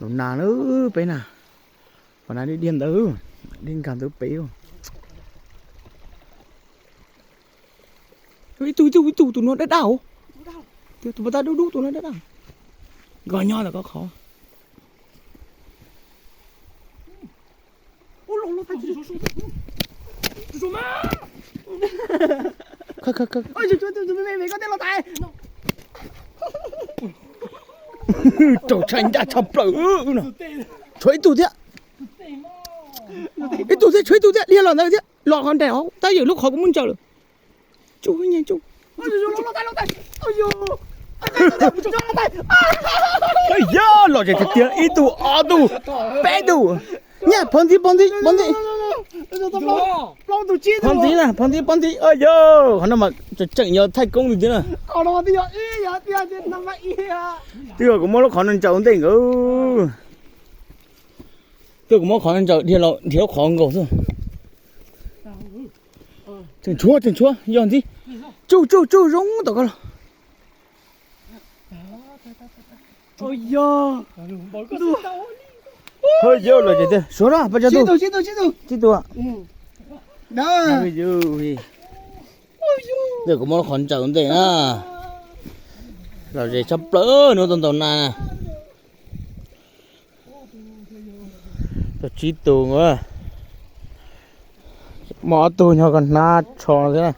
Ntaus nas lawm peb na. Qhov na diaj diaj ntawd, diaj nkag ntawd peb. Ib tug, ib tug, ib tug, tus no daj daj os. Tus pas tab dub dub tus no daj daj. Nkag nyob ntawm koj qhov. Raug tshaj ncaj tshaj plaws no. Tshuav ib tug thiab. Ib tug thiab, tshuav ib tug thiab, dhia los ntawd thiab, los qhov nraim hauv tab yawm lub qhov kuv muab ntsaws lawm. Tsuj, tsuj. Yog los zem tiag tiag, ib tug, ob tug, peb tug. Nyaj, pov ntxiv, pov ntxiv, pov ntxiv. Pov ntxiv na, pov ntxiv, pov ntxiv. Yog qhov no mas tseem tseem yog thaij koob li tiag na. Twb yog kuv muab lub qhov no ntsaws ua ntej nkawd. Twb yog kuv muab qhov no ntsaws dhia los nrhiav lub qhov nkaus xwb. Tseem tshuav, tseem tshuav, yog ntxiv. Tsuj, tsuj, tsuj, zoo tom koj los. Yog los zem tiag, suav rau pab tsa tus. Tsib tus. Ntawm kuv muab lub qhov ntsaws ua ntej na. Los zem tshaj plaws, hnub tuaj ntaus nas. Tau tsib tus, muaj ob tug nyob koj hnab tsho xwb na.